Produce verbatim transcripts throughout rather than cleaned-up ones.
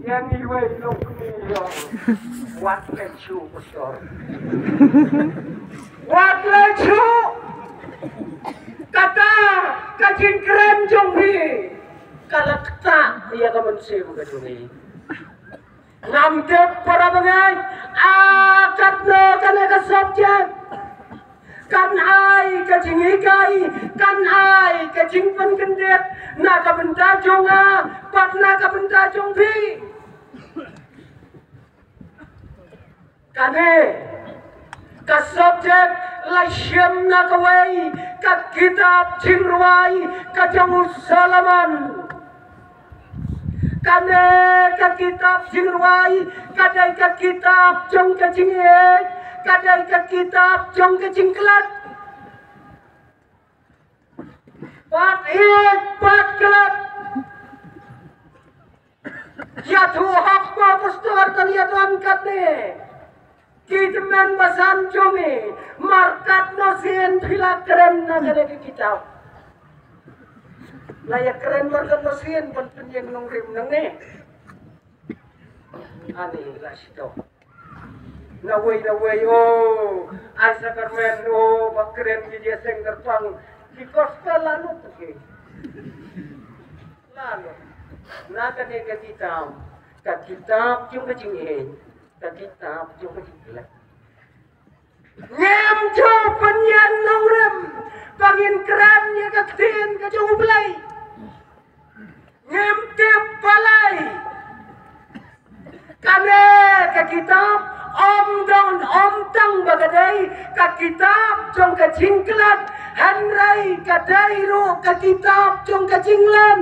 Yang iwei long kuni yo. Wat leh shu pastor. Wat leh shu. Kata ka jingkren jong phi ka la kata ïa ka mynsiem ka jong ngi. Ngam tip para bangeit, a katno kane ka subject kan ai ka jinghikai, kan ai ka jingpynkyndit na ka bynta jong nga bad na ka bynta jong phi. Kane ka subject la shim na kawei ka kitab jingrwai ka jong u Solomon. Kane ka kitab jingrwai ka dei ka kitab jong ka jingïeit, ka dei ka kitab jong ka jingklet. Bad ïeit bad klet. Ïathuh hok ko pastor, kan ïa don katne ki tymmen basan jong ngi. Markatno sien phi la kren na kane ka kitab? La ïa kren markatno sien ban pynïeng nongrim nangne? Ani la shito. Nawei nawei, oh, ai sakramen, oh, ba kren ki jingïaseng kyrpang, ki gospel la lut ki. La lut. Na kane ka kitab, ka kitab jong ka jingïeit, ka kitab jong ka jingklet. Ngim ju pynïeng nongrim ba ngin kren ïa ka ktien ka jong U Blei. Ngim tip balei. Kane ka kitab ym don, ym tang ba ka dei ka kitab jong ka jingklet, hynrei ka dei ruh ka kitab jong ka jinglen.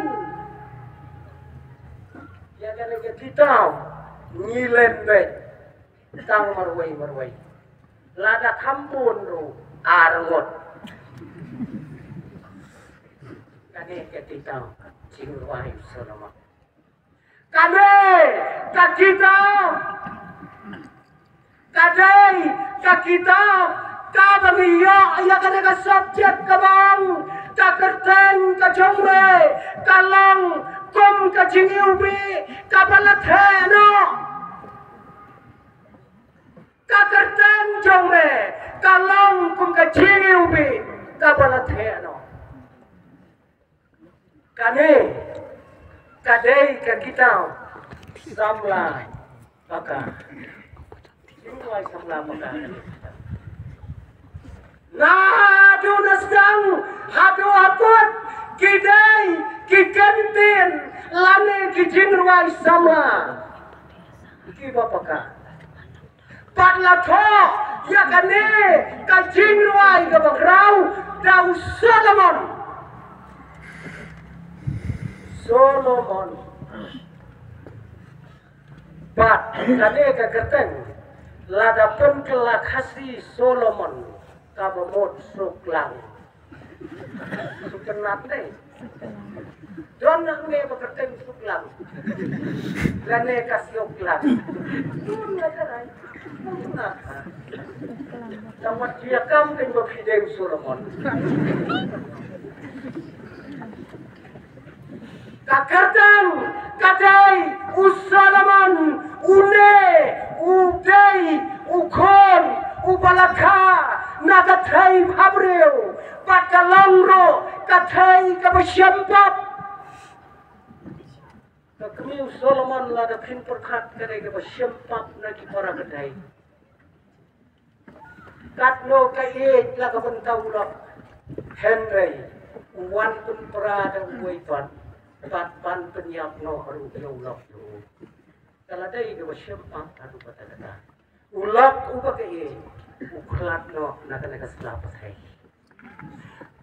Ïa kane ka kitab ngi len beit tang marwei marwei. Lada kham bun ruh ar ngut. Kane ka kitab jingrwai Solomon. Kane ka kitab, ka dei ka kitab kaba ngi ïoh ïa kane ka subject kaba ong ka kyrteng ka jong me ka long kum ka jingiwbih kaba la theh noh. Ka kyrteng jong me ka long kum ka jingiwbih kaba la theh noh. Kane ka dei ka kitab samla paka. Jingrwai samla paka. Naduh na sdang haduh ha kut ki dei ki kyntien lane ki jingrwai samla kiba paka. Bad la thoh ïa kane ka jingrwai kaba khraw da u Solomon. Solomon. Bad kane ka kyrteng lada pynkylla Khasi Solomon kaba mut Suklang. Suklang te. Don hangne ba kyrteng Suklang. Lane ka Suklang. Don la ka rai. Don la ka. Tang wat ïa kam kane ba phi dei u Solomon. Ka kyrteng ka dei u Solomon, une u dei u khun uba la kha na ka thei bhabriew, bad ka long ruh ka thei kaba shem pap. Ka kmie u Solomon, lada phin pyrkhat, ka dei kaba shem pap na ki para ka thei. Katno ka ïeit la ka bynta u lok, hynrei u wan pynpra da uwei pat, bad ban pynïap noh haduh ïa u lok. Ka la dei kaba shem pap haduh katta katta. U lok uba ka ïeit u khlad noh na kane ka sla pyrthei.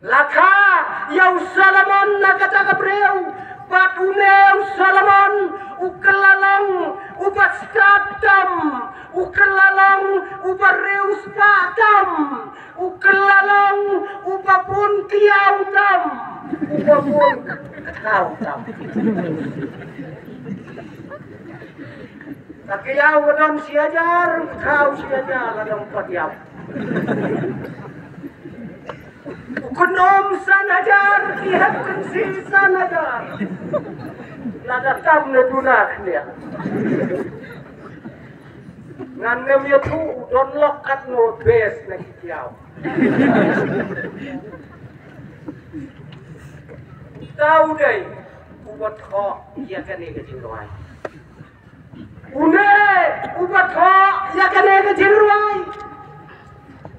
La kha ïa u Solomon na kata ka briew, bad une u Solomon u kylla long uba stad tam, u kylla long uba riewspah tam, u kylla long uba bun kiaw tam, uba bun kthaw tam. Ka kiaw ka don shi hajar, kthaw shi hajar, la dang pat ïap. U kynum san hajar, ki hep kynsi san hajar. Nga tam na duna khyndiat. Ngan nym ïathuh u don lok katno bes na ki kiaw. Uta u dei uba thoh ïa kane ka jingrwai. Une uba thoh ïa kane ka jingrwai.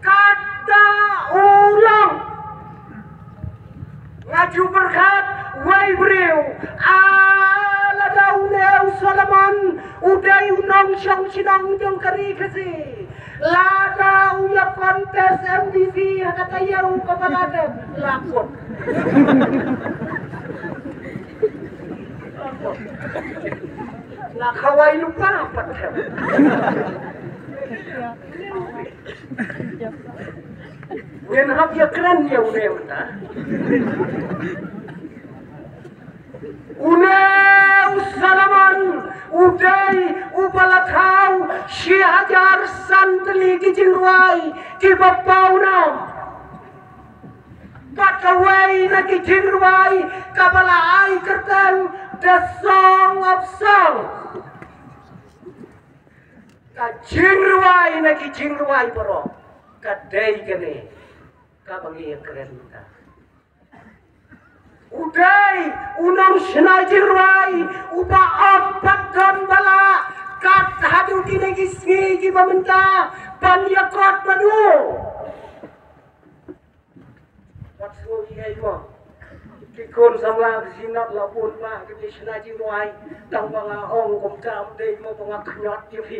Kata u long. Nga ju pyrkhat wei briew. Ah, lada une u Solomon u dei u nongshong shnong jong ka ri Khasi, lada u ïa contest M D C ha ka taïew kaba la dep, la kut. La khawai lypa pat. Ngin hap ïakren ïa une mynta. Une u Solomon u dei uba la thaw shi hajar san tylli ki jingrwai kiba paw nam. Bad kawei na ki jingrwai kaba la ai kyrteng The Song of Songs. Ka jingrwai na ki jingrwai baroh ka dei kane kaba ngi ïakren mynta. U dei u nongshna jingrwai uba ong pat don ba lah kat haduh kine ki sngi kiba mynta ban ïakot bad u. Wat sngew ïa mo. Ki khun samla ki synod la bun ba ki shna jingrwai. Tang ba nga ong kumta, ym dei mo ba nga khñiot ïa phi.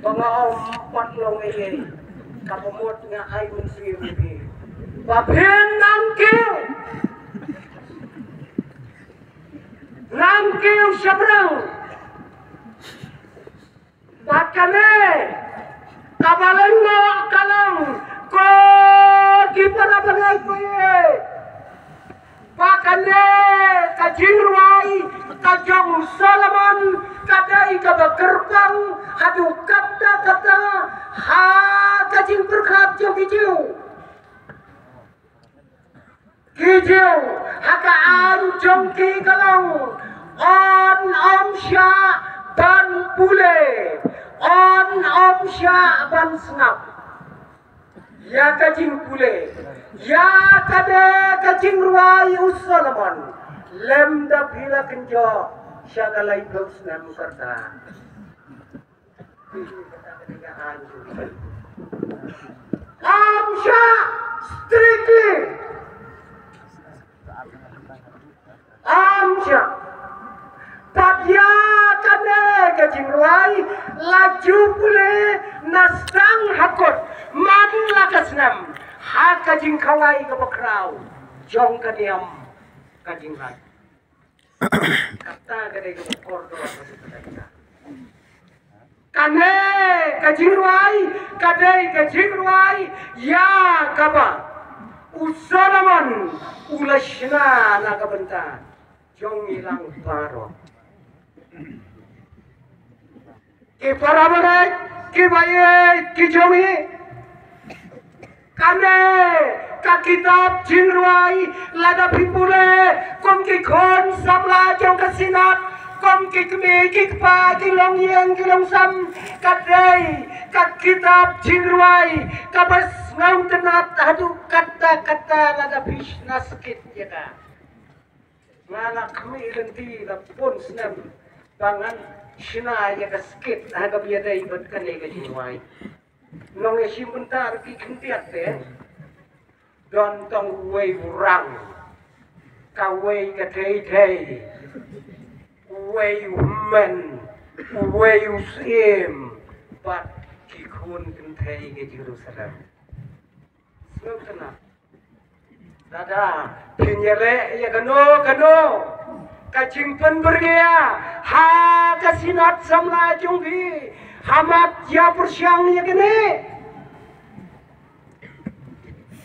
Ba nga ong pat long ei ei. Ka pamut nga ai mynsiem ïa phi. Ba phin nang kiew. Nang kiew shabrang. Bad kane kaba lyngngoh ka long, ko ki para bangeit, ba kane ka jingrwai ka jong Solomon ka dei kaba kyrpang haduh katta katta ha ka jingpyrkhat jong ki Jiw. Ki Jiw ha ka aiñ jong ki ka long, yn ym shah ban pule, yn ym shah ban sngap. Ïa ka jingpule ïa kane ka jingrwai u Solomon, lymda phi la kynjoh sha ka laiphew snem ka rta. Ym shah, strictly. Ym shah. Bad ïa kane ka jingrwai la ju pule na sdang ha kot, man la ka snem, ha ka jingkhawai kaba khraw jong ka niam ka jingrwai. Kata ka dei ka kordor. Kane ka jingrwai ka dei ka jingrwai ïa kaba u Solomon u la shna na ka bynta jong ngi lang baroh. Ki para bangeit, ki baieid, ki jong ngi. Kane ka kitab jingrwai, lada phi pule kum ki khun samla jong ka Synod, kum ki kmie ki kpa, ki longïing ki longsam, ka dei ka kitab jingrwai kaba sngewtynnat haduh katta katta lada phi shna skit ïa ka. Nga la khmih lynti la bun snem ba ngan shna ïa ka skit ha kaba ïadei bad kane ka jingrwai. Nong ïa shim bynta ruh ki khyndiat te. Don tang uwei u rang, kawei ka thei thei, uwei u hynmen, uwei u syiem, bad ki khun kynthei ka Jerusalem. Sngewtynnat. Lada phin ïaleh ïa kano kano ka jingpynbyrngia ha ka Synod samla jong phi, ha mat ïa pyrshang ïa kane.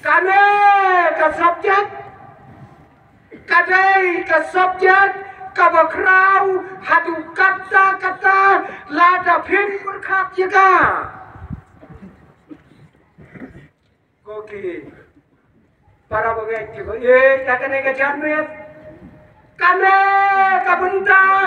Kane ka subject ka dei ka subject kaba khraw haduh katta katta lada phin pyrkhat ïa ka. Ko ki para bangeit kiba ïeit ïa kane ka janmiet, Mynta